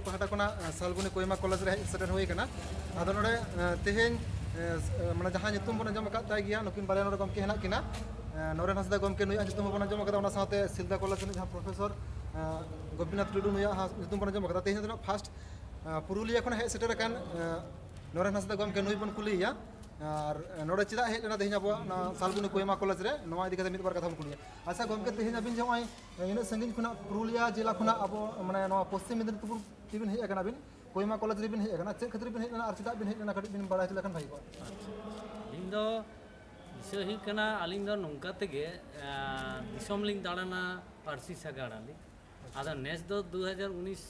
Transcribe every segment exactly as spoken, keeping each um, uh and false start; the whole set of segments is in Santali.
ᱯᱟᱦᱴᱟ ᱠᱷᱚᱱᱟᱜ ᱥᱟᱞᱵᱚᱱᱤ ᱠᱚᱭᱢᱟ ᱠᱚᱞᱮᱡᱽ ᱨᱮ ᱦᱮᱡ ᱥᱮᱴᱮᱨ ᱦᱩᱭ ᱟᱠᱟᱱᱟ᱾ ᱟᱫᱚ ᱱᱚᱰᱮ ᱛᱮᱦᱮᱧ ᱢᱟᱱᱮ ᱡᱟᱦᱟᱸ ᱧᱩᱛᱩᱢ ᱵᱚᱱ ᱟᱸᱡᱚᱢ ᱟᱠᱟᱫ ᱛᱟᱭ ᱜᱮᱭᱟ, ᱱᱩᱠᱤᱱ ᱵᱟᱨᱭᱟ ᱱᱚᱰᱮ ᱜᱚᱢᱠᱮ ᱦᱮᱱᱟᱜ ᱠᱤᱱᱟ᱾ ᱱᱚᱨᱮᱱ ᱦᱟᱸᱥᱫᱟ ᱜᱚᱢᱠᱮ, ᱱᱩᱭᱟᱜ ᱧᱩᱛᱩᱢ ᱦᱚᱸᱵᱚᱱ ᱟᱸᱡᱚᱢ ᱟᱠᱟᱫᱟ, ᱚᱱᱟ ᱥᱟᱶᱛᱮ ᱥᱤᱞᱫᱟ ᱠᱚᱞᱮᱡᱽ ᱨᱤᱱᱤᱡ ᱡᱟᱦᱟᱸ ᱯᱨᱚᱯᱷᱮᱥᱚᱨ ᱜᱳᱯᱤᱱᱟᱛᱷ ᱴᱩᱰᱩ, ᱱᱩᱭᱟᱜ ᱦᱟᱸ-, ᱧᱩᱛᱩᱢ ᱵᱚᱱ ᱟᱸᱡᱚᱢ ᱟᱠᱟᱫᱟ᱾ ᱛᱮᱦᱮᱧ ᱫᱚ ᱱᱟᱜ ᱯᱷᱟᱥᱴ ᱯᱩᱨᱩᱞᱤᱭᱟᱹ ᱠᱷᱚᱱ ᱦᱮᱡ ᱥᱮᱴᱮᱨ ᱟᱠᱟᱱ ᱱᱚᱨᱮᱱ ᱦᱟᱸᱥᱫᱟ ᱜᱚᱢᱠᱮ, ᱱᱩᱭ ᱵᱚᱱ ᱠᱩᱞᱤᱭᱮᱭᱟ᱾ ᱟᱨ ᱱᱚᱰᱮ ᱪᱮᱫᱟᱜ ᱦᱮᱡ ᱞᱮᱱᱟ ᱛᱮᱦᱮᱧ ᱟᱵᱚᱣᱟᱜ ᱱᱚᱣᱟ ᱥᱟᱞᱵᱚᱱᱤ ᱠᱚᱭᱢᱟ ᱠᱚᱞᱮᱡᱽ ᱨᱮ, ᱱᱚᱣᱟ ᱤᱫᱤ ᱠᱟᱛᱮ ᱢᱤᱫ ᱵᱟᱨ ᱠᱟᱛᱷᱟ ᱵᱚᱱ ᱠᱩᱞᱤᱭᱟ᱾ ᱟᱪᱪᱷᱟ ᱜᱚᱢᱠᱮ, ᱛᱮᱦᱮᱧ ᱟᱹᱵᱤᱱ ᱡᱮ ᱱᱚᱜᱼᱚᱭ ᱤᱱᱟᱹᱜ ᱥᱟᱺᱜᱤᱧ ᱠᱷᱚᱱᱟᱜ ᱯᱩᱨᱩᱞᱤᱭᱟᱹ ᱡᱮᱞᱟ ᱠᱷᱚᱱᱟᱜ ᱟᱵᱚ ᱢᱟᱱᱮ ᱱᱚᱣᱟ ᱯᱚᱥᱪᱤᱢ ᱢᱮᱫᱤᱱᱤᱯᱩᱨ ᱛᱮᱵᱤᱱ ᱦᱮᱡ ᱟᱠᱟᱱᱟ ᱵᱤᱱ, ᱠᱚᱭᱢᱟ ᱠᱚᱞᱮᱡᱽ ᱨᱮᱵᱤᱱ ᱦᱮᱡ ᱟᱠᱟᱱᱟ, ᱪᱮᱫ ᱠᱷᱟᱹᱛᱤᱨ ᱵᱤᱱ ᱦᱮᱡ ᱞᱮᱱᱟ ᱟᱨ ᱪᱮᱫᱟᱜ ᱵᱤᱱ ᱦᱮᱡ ᱞᱮᱱᱟ, ᱠᱟᱹᱴᱤᱡ ᱵᱤᱱ ᱵᱟᱲᱟᱭ ᱦᱚᱪᱚ ᱞᱮᱠᱷᱟᱱ ᱵᱷᱟᱜᱮ ᱠᱚᱜᱼᱟ᱾ ᱟᱪᱪᱷᱟ, ᱤᱧ ᱫᱚ ᱵᱤᱥᱚᱭ ᱦᱩᱭᱩᱜ ᱠᱟᱱᱟ, ᱟᱹᱞᱤᱧ ᱫᱚ ᱱᱚᱝᱠᱟ ᱛᱮᱜᱮ, ᱟᱸ, ᱫᱤᱥᱚᱢ ᱞᱤᱧ ᱫᱟᱬᱟᱱᱟ ᱯᱟᱹᱨᱥᱤ ᱥᱟᱜᱟᱲ ᱟᱹᱞᱤᱧ᱾ ᱟᱫᱚ ᱱᱮᱥ ᱫᱚ ᱫᱩ ᱦᱟᱡᱟᱨ ᱩᱱᱤᱥ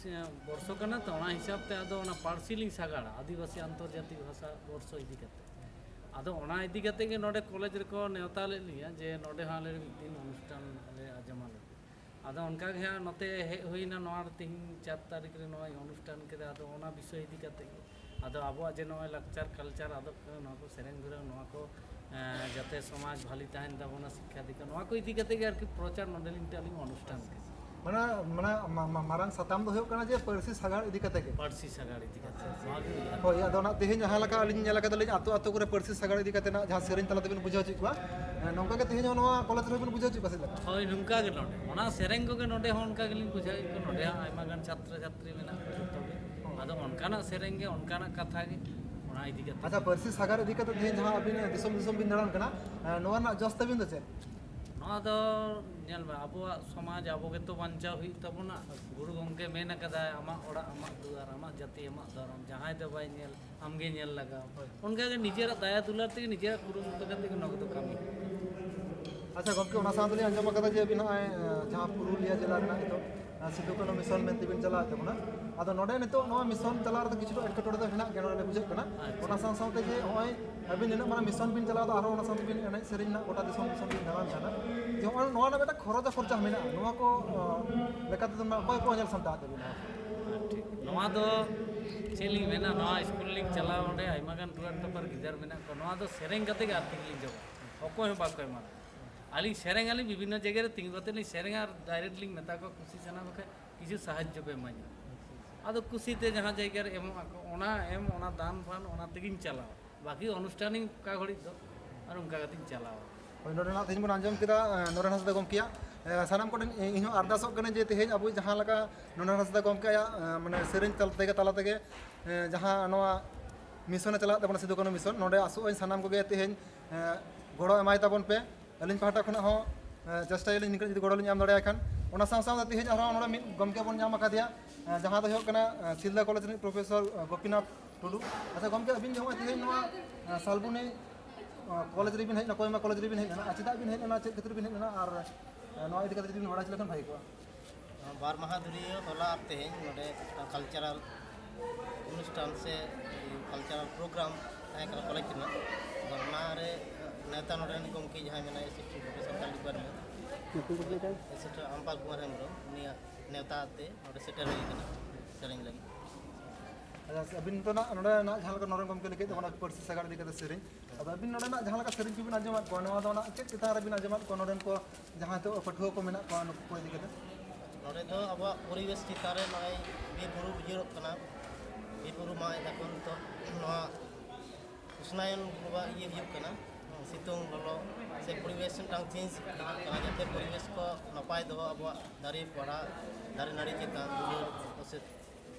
ᱵᱚᱨᱥᱚ ᱠᱟᱱᱟ ᱛᱚ, ᱚᱱᱟ ᱦᱤᱥᱟᱹᱵ ᱛᱮ ᱟᱫᱚ ᱚᱱᱟ ᱯᱟᱹᱨᱥᱤ ᱞᱤᱧ ᱥᱟᱜᱟᱲᱟ, ᱟᱹᱫᱤᱵᱟᱹᱥᱤ ᱟᱱᱛᱚᱨᱡᱟᱛᱤᱠ ᱵᱷᱟᱥᱟ ᱵᱚᱨᱥᱚ ᱤᱫᱤ ᱠᱟᱛᱮ᱾ ᱟᱫᱚ ᱚᱱᱟ ᱤᱫᱤ ᱠᱟᱛᱮ ᱜᱮ ᱱᱚᱰᱮ ᱠᱚᱞᱮᱡᱽ ᱨᱮᱠᱚ ᱱᱮᱣᱛᱟ ᱞᱮᱫ ᱞᱤᱧᱟ ᱡᱮ ᱱᱚᱰᱮ ᱦᱚᱸ ᱟᱞᱮ ᱢᱤᱫ ᱫᱤᱱ ᱚᱱᱩᱥᱴᱷᱟᱱ ᱞᱮ ᱟᱸᱡᱚᱢᱟ ᱞᱮ᱾ ᱟᱫᱚ ᱚᱱᱠᱟ ᱜᱮ ᱦᱟᱸᱜ ᱱᱚᱛᱮ ᱦᱮᱡ ᱦᱩᱭᱱᱟ, ᱱᱚᱣᱟ ᱛᱮᱦᱮᱧ ᱪᱟᱨ ᱛᱟᱹᱨᱤᱠᱷ ᱨᱮ ᱱᱚᱣᱟ ᱚᱱᱩᱥᱴᱷᱟᱱ ᱠᱮᱫᱟ᱾ ᱟᱫᱚ ᱚᱱᱟ ᱵᱤᱥᱚᱭ ᱤᱫᱤ ᱠᱟᱛᱮ ᱜᱮ, ᱟᱫᱚ ᱟᱵᱚᱣᱟᱜ ᱡᱮ ᱱᱚᱜᱼᱚᱭ ᱞᱟᱠᱪᱟᱨ ᱠᱟᱞᱪᱟᱨ ᱟᱫᱚᱜ ᱠᱟᱱᱟ, ᱱᱚᱣᱟ ᱠᱚ ᱥᱮᱨᱮᱧ ᱫᱷᱚᱨᱚᱢ, ᱱᱚᱣᱟ ᱠᱚ, ᱮᱸ, ᱡᱟᱛᱮ ᱥᱚᱢᱟᱡᱽ ᱵᱷᱟᱹᱞᱤ ᱛᱟᱦᱮᱱ ᱛᱟᱵᱚᱱᱟ, ᱥᱤᱠᱠᱷᱟ ᱫᱤᱠᱟ, ᱱᱚᱣᱟ ᱠᱚ ᱤᱫᱤ ᱠᱟᱛᱮ ᱜᱮ ᱟᱨᱠᱤ ᱯᱨᱚᱪᱟᱨ ᱱᱚᱰᱮ ᱞᱤᱧ ᱢᱤᱫᱴᱟᱝ ᱞᱤᱧ ᱚᱱᱩᱥᱴᱷᱟᱱ ᱠᱮᱫᱟ᱾ ᱢᱟᱱᱮ, ᱢᱟᱱᱮ, ᱢᱟ-, ᱢᱟ-, ᱢᱟᱨᱟᱝ ᱥᱟᱛᱟᱢ ᱫᱚ ᱦᱩᱭᱩᱜ ᱠᱟᱱᱟ ᱡᱮ ᱯᱟᱹᱨᱥᱤ ᱥᱟᱜᱟᱲ ᱤᱫᱤ ᱠᱟᱛᱮ ᱜᱮ᱾ ᱯᱟᱹᱨᱥᱤ ᱥᱟᱜᱟᱲ ᱤᱫᱤ ᱠᱟᱛᱮ᱾ ᱱᱚᱣᱟ ᱜᱮ ᱩᱭᱦᱟᱹᱨ᱾ ᱦᱳᱭ, ᱟᱫᱚ ᱚᱱᱟ ᱛᱮᱦᱮᱧ ᱡᱟᱦᱟᱸ ᱞᱮᱠᱟ ᱟᱹᱞᱤᱧ ᱧᱮᱞ ᱟᱠᱟᱫᱟᱞᱤᱧ, ᱟᱹᱛᱩ ᱟᱹᱛᱩ ᱠᱚᱨᱮ ᱯᱟᱹᱨᱥᱤ ᱥᱟᱜᱟᱲ ᱤᱫᱤ ᱠᱟᱛᱮ ᱱᱟᱜ ᱡᱟᱦᱟᱸ ᱥᱮᱨᱮᱧ ᱛᱟᱞᱟ ᱛᱮᱵᱤᱱ ᱵᱩᱡᱷᱟᱹᱣ ᱦᱚᱪᱚᱭᱮᱫ ᱠᱚᱣᱟ, ᱮᱸ, ᱱᱚᱝᱠᱟ ᱜᱮ ᱛᱮᱦᱮᱧ ᱦᱚᱸ ᱱᱚᱣᱟ ᱠᱚᱞᱮᱡᱽ ᱨᱮᱵᱤᱱ ᱵᱩᱡᱷᱟᱹᱣ ᱦᱚᱪᱚᱭᱮᱫ ᱠᱚᱣᱟ ᱥᱮ ᱪᱮᱫ ᱞᱮᱠᱟ? ᱦᱳᱭ, ᱱᱚᱝᱠᱟ ᱜᱮ ᱱᱚᱰᱮ᱾ ᱚᱱᱟ ᱥᱮᱨᱮᱧ ᱠᱚᱜᱮ ᱱᱚᱰᱮ ᱦᱚᱸ ᱚᱱᱠᱟ ᱜᱮᱞᱤᱧ ᱵᱩᱡᱷᱟᱹᱣᱮᱫ ᱠᱚᱣᱟ᱾ ᱱᱚᱰᱮ ᱦᱚᱸ ᱟᱭᱢᱟ ᱜᱟᱱ ᱪᱷᱟᱛᱨᱚ ᱪᱷᱟᱛᱨᱤ ᱢᱮᱱᱟᱜ ᱠᱚᱣᱟ ᱡᱚᱛᱚ ᱜᱮ᱾ ᱟᱫᱚ ᱚᱱᱠᱟᱱᱟᱜ ᱥᱮᱨᱮᱧ ᱜᱮ, ᱚᱱᱠᱟᱱᱟᱜ ᱠᱟᱛᱷᱟ ᱜᱮ, ᱚᱱᱟ ᱤᱫᱤ ᱠᱟᱛᱮ᱾ ᱟᱪᱪᱷᱟ, ᱯᱟᱹᱨᱥᱤ ᱥᱟᱜᱟᱲ ᱤᱫᱤ ᱠᱟᱛᱮ ᱛᱮᱦᱮᱧ ᱡᱟᱦᱟᱸ ᱟᱹᱵᱤᱱ ᱫᱤᱥᱚᱢ ᱫᱤᱥᱚᱢ ᱵᱤᱱ ᱫᱟᱬᱟᱱ ᱠᱟᱱᱟ, ᱮᱸ, ᱱᱚᱣᱟ ᱨᱮᱱᱟᱜ ᱡᱚᱥ ᱛᱟᱹᱵᱤᱱ ᱫᱚ ᱪᱮᱫ? ᱱᱚᱣᱟ ᱫᱚ ᱧᱮᱞ ᱢᱮ, ᱟᱵᱚᱣᱟᱜ ᱥᱚᱢᱟᱡᱽ ᱟᱵᱚ ᱜᱮᱛᱚ ᱵᱟᱧᱪᱟᱣ ᱦᱩᱭᱩᱜ ᱛᱟᱵᱚᱱᱟ᱾ ᱜᱩᱨᱩ ᱜᱚᱢᱠᱮ ᱢᱮᱱ ᱟᱠᱟᱫᱟᱭ, "ᱟᱢᱟᱜ ᱚᱲᱟᱜ, ᱟᱢᱟᱜ ᱫᱩᱣᱟᱹᱨ, ᱟᱢᱟᱜ ᱡᱟᱹᱛᱤ, ᱟᱢᱟᱜ ᱫᱷᱚᱨᱚᱢ, ᱡᱟᱦᱟᱸᱭ ᱫᱚ ᱵᱟᱭ ᱧᱮᱞ, ᱟᱢᱜᱮ ᱧᱮᱞ ᱞᱟᱜᱟᱣ᱾" ᱦᱳᱭ᱾ ᱚᱱᱠᱟᱜᱮ ᱱᱤᱡᱮᱨᱟᱜ ᱫᱟᱭᱟ ᱫᱩᱞᱟᱹᱲ ᱛᱮᱜᱮ, ᱱᱤᱡᱮᱨᱟᱜ ᱠᱩᱨᱩᱢᱩᱴᱩ ᱠᱟᱛᱮ ᱜᱮ ᱱᱚᱣᱟ ᱠᱚᱫᱚ ᱠᱟᱹᱢᱤ᱾ ᱟᱪᱪᱷᱟ ᱜᱚᱢᱠᱮ, ᱚᱱᱟ ᱥᱟᱶ ᱛᱮᱞᱤᱧ ᱟᱸᱡᱚᱢ ᱟᱠᱟᱫᱟ ᱡᱮ ᱟᱹᱵᱤᱱ ᱱᱚᱜᱼᱚᱭ, ᱮᱸ, ᱡᱟᱦᱟᱸ ᱯᱩᱨᱩᱞᱤᱭᱟᱹ ᱡᱮᱞᱟ ᱨᱮᱱᱟᱜ ᱱᱤᱛᱚᱜ, ᱮᱸ, ᱥᱤᱫᱩ ᱠᱟᱹᱱᱦᱩ ᱢᱤᱥᱚᱱ ᱢᱮᱱᱛᱮ ᱵᱤᱱ ᱪᱟᱞᱟᱣᱮᱫ ᱛᱟᱵᱚᱱᱟ, ᱟᱫᱚ ᱱᱚᱰᱮ ᱱᱤᱛᱚᱜ ᱱᱚᱣᱟ ᱢᱤᱥᱚᱱ ᱪᱟᱞᱟᱣ ᱨᱮᱫᱚ ᱠᱤᱪᱷᱩ ᱮᱴᱠᱮᱴᱚᱬᱮ ᱫᱚ ᱦᱮᱱᱟᱜ ᱜᱮᱭᱟ, ᱱᱚᱰᱮ ᱵᱩᱡᱷᱟᱹᱜ ᱠᱟᱱᱟ᱾ ᱟᱪᱪᱷᱟ᱾ ᱚᱱᱟ ᱥᱟᱶ ᱥᱟᱶᱛᱮ ᱡᱮ ᱱᱚᱜᱼᱚᱭ ᱟᱹᱵᱤᱱ ᱱᱤᱱᱟᱹᱜ ᱢᱟᱨᱟᱝ ᱢᱤᱥᱚᱱ ᱵᱤᱱ ᱪᱟᱞᱟᱣ ᱮᱫᱟ, ᱟᱨᱦᱚᱸ ᱚᱱᱟ ᱥᱟᱶᱛᱮ ᱵᱤᱱ ᱮᱱᱮᱡ ᱥᱮᱨᱮᱧ ᱨᱮᱱᱟᱜ ᱜᱚᱴᱟ ᱫᱤᱥᱚᱢ ᱫᱤᱥᱚᱢ ᱵᱤᱱ ᱫᱟᱬᱟᱱ ᱠᱟᱱᱟ, ᱡᱮ ᱱᱚᱜᱼᱚᱭ ᱱᱚᱣᱟ ᱨᱮᱱᱟᱜ ᱢᱤᱫᱴᱟᱝ ᱠᱷᱚᱨᱚᱪ ᱟᱨ ᱠᱷᱚᱨᱪᱟ ᱢᱮᱱᱟᱜᱼᱟ, ᱱᱚᱣᱟ ᱠᱚ, ᱟᱸ, ᱞᱮᱠᱟ ᱛᱮᱫᱚ ᱱᱟᱜ ᱚᱠᱚᱭ ᱠᱚ ᱧᱮᱞ ᱥᱟᱢᱴᱟᱣ ᱛᱟᱹᱵᱤᱱᱟ? ᱴᱷᱤᱠ᱾ ᱱᱚᱣᱟ ᱫᱚ ᱪᱮᱫ ᱞᱤᱧ ᱢᱮᱱᱟ, ᱱᱚᱣᱟ ᱥᱠᱩᱞ ᱞᱤᱧ ᱪᱟᱞᱟᱣ, ᱚᱸᱰᱮ ᱟᱭᱢᱟ ᱜᱟᱱ ᱴᱩᱣᱟᱨ ᱴᱚᱯᱟᱨ ᱜᱤᱫᱟᱹᱨ ᱢᱮᱱᱟᱜ ᱠᱚᱣᱟ, ᱱᱚᱣᱟ ᱫᱚ ᱥᱮᱨᱮᱧ ᱠᱟᱛᱮ ᱜᱮ ᱟᱨᱠᱤ ᱞᱤᱧ ᱡᱚᱢᱟ, ᱚᱠᱚᱭ ᱦᱚᱸ ᱵᱟᱠᱚ ᱮᱢᱟ᱾ ᱟᱹᱞᱤᱧ ᱥᱮᱨᱮᱧ ᱟᱹᱞᱤᱧ, ᱵᱤᱵᱷᱤᱱᱱᱚ ᱡᱟᱭᱜᱟ ᱨᱮ ᱛᱤᱸᱜᱩ ᱠᱟᱛᱮ ᱞᱤᱧ ᱥᱮᱨᱮᱧᱟ ᱟᱨ ᱰᱟᱭᱨᱮᱠᱴ ᱞᱤᱧ ᱢᱮᱛᱟ ᱠᱚᱣᱟ, ᱠᱩᱥᱤ ᱥᱟᱱᱟ ᱠᱚ ᱠᱷᱟᱡ ᱠᱤᱪᱷᱩ ᱥᱟᱦᱟᱡᱽᱡᱚ ᱯᱮ ᱮᱢᱟᱧᱟ᱾ ᱟᱫᱚ ᱠᱩᱥᱤᱛᱮ ᱡᱟᱦᱟᱸ ᱡᱟᱭᱜᱟ ᱨᱮ ᱮᱢᱚᱜ ᱟᱠᱚ, ᱚᱱᱟ ᱮᱢ, ᱚᱱᱟ ᱫᱟᱱ ᱯᱷᱟᱱ, ᱚᱱᱟ ᱛᱮᱜᱤᱧ ᱪᱟᱞᱟᱣᱟ᱾ ᱵᱟᱹᱠᱤ ᱚᱱᱩᱥᱴᱷᱟᱱᱤᱧ ᱚᱠᱟ ᱜᱷᱟᱹᱲᱤᱡ ᱫᱚ ᱟᱨ ᱚᱱᱠᱟ ᱠᱟᱛᱮᱧ ᱪᱟᱞᱟᱣᱟ᱾ ᱦᱳᱭ, ᱱᱚᱰᱮᱱᱟᱜ ᱛᱮᱦᱮᱧ ᱵᱚᱱ ᱟᱸᱡᱚᱢ ᱠᱮᱫᱟ, ᱮᱸ, ᱱᱚᱰᱮᱱ ᱦᱟᱸᱥᱫᱟ ᱜᱚᱢᱠᱮᱭᱟᱜ᱾ ᱮᱸ, ᱥᱟᱱᱟᱢ ᱠᱚᱴᱷᱮᱱ ᱤᱧ ᱦᱚᱸ ᱟᱨᱫᱟᱥᱚᱜ ᱠᱟᱹᱱᱟᱹᱧ ᱡᱮ ᱛᱮᱦᱮᱧ ᱟᱵᱚ ᱡᱟᱦᱟᱸ ᱞᱮᱠᱟ ᱱᱚᱰᱮᱱ ᱦᱟᱸᱥᱫᱟ ᱜᱚᱢᱠᱮᱭᱟᱜ, ᱮᱸ, ᱢᱟᱱᱮ ᱥᱮᱨᱮᱧ ᱛᱟᱞᱟ ᱛᱮᱜᱮ, ᱛᱟᱞᱟ ᱛᱮᱜᱮ, ᱮᱸ, ᱡᱟᱦᱟᱸ ᱱᱚᱣᱟ ᱢᱤᱥᱚᱱᱮ ᱪᱟᱞᱟᱜ ᱛᱟᱵᱚᱱᱟ, ᱥᱤᱫᱩ ᱠᱟᱹᱱᱦᱩ ᱢᱤᱥᱚᱱ, ᱱᱚᱰᱮ ᱟᱥᱚᱜ ᱟᱹᱧ ᱥᱟᱱᱟᱢ ᱠᱚᱜᱮ ᱛᱮᱦᱮᱧ, ᱮᱸ, ᱜᱚᱲᱚ ᱮᱢᱟᱭ ᱛᱟᱵᱚᱱ ᱯᱮ᱾ ᱟᱹᱞᱤᱧ ᱯᱟᱦᱴᱟ ᱠᱷᱚᱱᱟᱜ ᱦᱚᱸ, ᱮᱸ, ᱪᱮᱥᱴᱟᱭᱟᱞᱤᱧ ᱱᱤᱝᱠᱟᱹ ᱡᱩᱫᱤ ᱜᱚᱲᱚ ᱞᱤᱧ ᱮᱢ ᱫᱟᱲᱮᱭᱟᱭ ᱠᱷᱟᱱ᱾ ᱚᱱᱟ ᱥᱟᱶ ᱥᱟᱶᱛᱮ ᱛᱮᱦᱮᱧ ᱟᱨᱦᱚᱸ ᱱᱚᱰᱮ ᱢᱤᱫ ᱜᱚᱢᱠᱮ ᱵᱚᱱ ᱧᱟᱢ ᱟᱠᱟᱫᱮᱭᱟ, ᱮᱸ, ᱡᱟᱦᱟᱸ ᱫᱚ ᱦᱩᱭᱩᱜ ᱠᱟᱱᱟ, ᱮᱸ, ᱥᱤᱞᱫᱟ ᱠᱚᱞᱮᱡᱽ ᱨᱤᱱᱤᱡ ᱯᱨᱚᱯᱷᱮᱥᱚᱨ, ᱮᱸ, ᱜᱳᱯᱤᱱᱟᱛᱷ ᱴᱩᱰᱩ᱾ ᱟᱪᱪᱷᱟ ᱜᱚᱢᱠᱮ, ᱟᱹᱵᱤᱱ ᱡᱮ ᱱᱚᱜᱼᱚᱭ ᱛᱮᱦᱮᱧ ᱱᱚᱣᱟ, ᱮᱸ, ᱥᱟᱞᱵᱚᱱᱤ, ᱮᱸ, ᱠᱚᱞᱮᱡᱽ ᱨᱮᱵᱤᱱ ᱦᱮᱡ ᱮᱱᱟ, ᱠᱚᱭᱢᱟ ᱠᱚᱞᱮᱡᱽ ᱨᱮᱵᱤᱱ ᱦᱮᱡ ᱮᱱᱟ, ᱟᱨ ᱪᱮᱫᱟᱜ ᱵᱤᱱ ᱦᱮᱡ ᱮᱱᱟ, ᱪᱮᱫ ᱠᱷᱟᱹᱛᱤᱨ ᱵᱤᱱ ᱦᱮᱡ ᱮᱱᱟ, ᱟᱨ, ᱮᱸ, ᱱᱚᱣᱟ ᱤᱫᱤ ᱠᱟᱛᱮ ᱡᱩᱫᱤ ᱵᱤᱱ ᱵᱟᱲᱟᱭ ᱦᱚᱪᱚ ᱞᱮᱠᱷᱟᱱ ᱵᱷᱟᱜᱮ ᱠᱚᱜᱼᱟ᱾ ᱵᱟᱨ ᱢᱟᱦᱟ ᱫᱷᱩᱨᱤᱭᱟᱹ ᱦᱚᱞᱟ ᱟᱨ ᱛᱮᱦᱮᱧ ᱱᱚᱰᱮ ᱢᱤᱫᱴᱟᱝ ᱠᱟᱞᱪᱟᱨᱟᱞ ᱚᱱᱩᱥᱴᱷᱟᱱ ᱥᱮ ᱠᱟᱞᱪᱟᱨᱟᱞ ᱯᱨᱳᱜᱨᱟᱢ ᱛᱟᱦᱮᱸ ᱠᱟᱱᱟ ᱠᱚᱞᱮᱡᱽ ᱨᱮᱱᱟᱜ᱾ ᱟᱫᱚ ᱚᱱᱟᱨᱮ ᱱᱮᱣᱛᱟ ᱱᱚᱰᱮ ᱨᱮᱱ ᱜᱚᱢᱠᱮ ᱡᱟᱦᱟᱸᱭ ᱢᱮᱱᱟᱭ ᱮᱥᱤᱥᱴᱮᱱᱴ ᱯᱨᱚᱯᱷᱮᱥᱚᱨ ᱠᱟᱞᱤ ᱵᱟᱨᱢᱟ, ᱮᱥᱤᱥᱴᱮᱱᱴ ᱟᱢᱯᱟᱞ ᱠᱩᱢᱟᱨ ᱦᱮᱢᱵᱨᱚᱢ, ᱩᱱᱤᱭᱟᱜ ᱱᱮᱣᱛᱟ ᱛᱮ ᱱᱚᱰᱮ ᱥᱮᱴᱮᱨ ᱦᱩᱭ ᱠᱟᱱᱟ ᱥᱮᱨᱮᱧ ᱞᱟᱹᱜᱤᱫ᱾ ᱟᱪᱪᱷᱟ, ᱟᱹᱵᱤᱱ ᱫᱚ ᱱᱟᱜ ᱱᱚᱰᱮ ᱱᱟᱜ ᱡᱟᱦᱟᱸ ᱞᱮᱠᱟ ᱱᱚᱰᱮᱱ ᱜᱚᱢᱠᱮ ᱞᱟᱹᱭ ᱠᱮᱫ ᱛᱟᱵᱚᱱᱟ ᱯᱟᱹᱨᱥᱤ ᱥᱟᱜᱟᱲ ᱤᱫᱤ ᱠᱟᱛᱮ ᱥᱮᱨᱮᱧ, ᱟᱫᱚ ᱟᱹᱵᱤᱱ ᱱᱚᱰᱮᱱᱟᱜ ᱡᱟᱦᱟᱸ ᱞᱮᱠᱟ ᱥᱮᱨᱮᱧ ᱠᱚᱵᱤᱱ ᱟᱸᱡᱚᱢᱟᱫ ᱠᱚᱣᱟ, ᱱᱚᱣᱟ ᱫᱚ ᱚᱱᱟ ᱪᱮᱫ ᱪᱮᱛᱟᱱ ᱨᱮᱵᱤᱱ ᱟᱸᱡᱚᱢᱟᱫ ᱠᱚᱣᱟ? ᱱᱚᱰᱮᱱ ᱠᱚ ᱡᱟᱦᱟᱸᱭ ᱱᱤᱛᱚᱜ ᱯᱟᱹᱴᱷᱩᱣᱟᱹ ᱠᱚ ᱢᱮᱱᱟᱜ ᱠᱚᱣᱟ, ᱱᱩᱠᱩ ᱠᱚ ᱤᱫᱤ ᱠᱟᱛᱮ᱾ ᱱᱚᱰᱮ ᱫᱚ ᱟᱵᱚᱣᱟᱜ ᱯᱚᱨᱤᱵᱮᱥ ᱪᱮᱛᱟᱱ ᱨᱮ ᱱᱚᱜᱼᱚᱭ ᱵᱤᱨ ᱵᱩᱨᱩ ᱩᱡᱟᱹᱲᱚᱜ ᱠᱟᱱᱟ, ᱵᱤᱨ ᱵᱩᱨᱩ ᱢᱟᱜ ᱮᱫᱟ ᱠᱚ ᱱᱤᱛᱚᱜ᱾ ᱱᱚᱣᱟ ᱩᱥᱱᱟᱭᱚᱱ ᱵᱟᱵᱟ ᱤᱭᱟᱹ ᱦᱩᱭᱩᱜ ᱠᱟᱱᱟ, ᱥᱤᱛᱩᱝ ᱞᱚᱞᱚ ᱥᱮ ᱯᱚᱨᱤᱵᱮᱥ ᱢᱤᱫᱴᱟᱝ ᱪᱮᱧᱡᱽ ᱦᱤᱡᱩᱜ ᱠᱟᱱᱟ, ᱡᱟᱛᱮ ᱯᱚᱨᱤᱵᱮᱥ ᱠᱚ ᱱᱟᱯᱟᱭ ᱫᱚᱦᱚ, ᱟᱵᱚᱣᱟᱜ ᱫᱟᱨᱮ ᱯᱟᱲᱟ, ᱫᱟᱨᱮ ᱱᱟᱹᱲᱤ ᱪᱮᱛᱟᱱ ᱫᱩᱞᱟᱹᱲ ᱥᱮ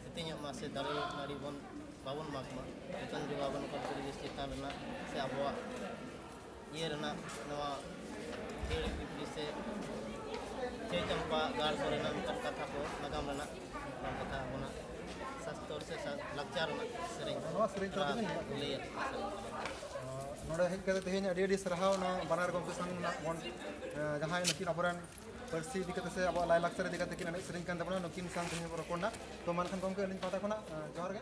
ᱥᱮᱛᱮᱧᱚᱜ ᱢᱟ ᱥᱮ ᱫᱟᱨᱮ ᱱᱟᱹᱲᱤ ᱵᱚᱱ ᱵᱟᱵᱚᱱ ᱢᱟᱜᱽ ᱢᱟ, ᱡᱚᱛᱚᱱ ᱡᱚᱜᱟᱣ ᱵᱚᱱ ᱯᱚᱨᱤᱵᱮᱥ ᱪᱮᱛᱟᱱ ᱨᱮᱱᱟᱜ ᱥᱮ ᱟᱵᱚᱣᱟᱜ ᱤᱭᱟᱹ ᱨᱮᱱᱟᱜ ᱱᱚᱣᱟ ᱪᱟᱹᱲ ᱯᱤᱯᱤᱲᱤ ᱥᱮ ᱪᱟᱹᱭ ᱪᱟᱢᱯᱟ ᱜᱟᱲ ᱠᱚᱨᱮᱱᱟᱜ ᱚᱱᱠᱟᱱ ᱠᱟᱛᱷᱟ ᱠᱚ, ᱱᱟᱜᱟᱢ ᱨᱮᱱᱟᱜ ᱚᱱᱠᱟᱱ ᱠᱟᱛᱷᱟ, ᱟᱵᱚᱱᱟᱜ ᱥᱟᱥᱛᱚᱨ ᱥᱮ ᱥᱟ-, ᱞᱟᱠᱪᱟᱨ ᱨᱮᱱᱟᱜ ᱥᱮᱨᱮᱧ ᱱᱚᱣᱟ ᱥᱮᱨᱮᱧ ᱛᱟᱞᱟ ᱛᱮᱜᱮ ᱞᱟᱹᱭᱟ᱾ ᱱᱚᱰᱮ ᱦᱮᱡ ᱠᱟᱛᱮ ᱛᱮᱦᱮᱧ ᱟᱹᱰᱤ ᱟᱹᱰᱤ ᱥᱟᱨᱦᱟᱣ, ᱱᱚᱣᱟ ᱵᱟᱱᱟᱨ ᱜᱚᱢᱠᱮ ᱥᱟᱶ ᱨᱮᱱᱟᱜ ᱵᱚᱱ, ᱮᱸ, ᱡᱟᱦᱟᱸᱭ ᱱᱩᱠᱤᱱ ᱟᱵᱚᱨᱮᱱ ᱯᱟᱹᱨᱥᱤ ᱤᱫᱤ ᱠᱟᱛᱮ ᱥᱮ ᱟᱵᱚᱣᱟᱜ ᱞᱟᱭᱼᱞᱟᱠᱪᱟᱨ ᱤᱫᱤ ᱠᱟᱛᱮ ᱠᱤᱱ ᱮᱱᱮᱡ ᱥᱮᱨᱮᱧ ᱠᱟᱱ ᱛᱟᱵᱚᱱᱟ, ᱱᱩᱠᱤᱱ ᱥᱟᱶ ᱛᱮᱦᱮᱧ ᱵᱚᱱ ᱨᱚᱯᱚᱲ ᱮᱱᱟ᱾ ᱛᱚ ᱢᱟ ᱮᱱᱠᱷᱟᱱ ᱜᱚᱢᱠᱮ, ᱟᱹᱞᱤᱧ ᱯᱟᱦᱴᱟ ᱠᱷᱚᱱᱟᱜ, ᱮᱸ, ᱡᱚᱦᱟᱨ ᱜᱮ᱾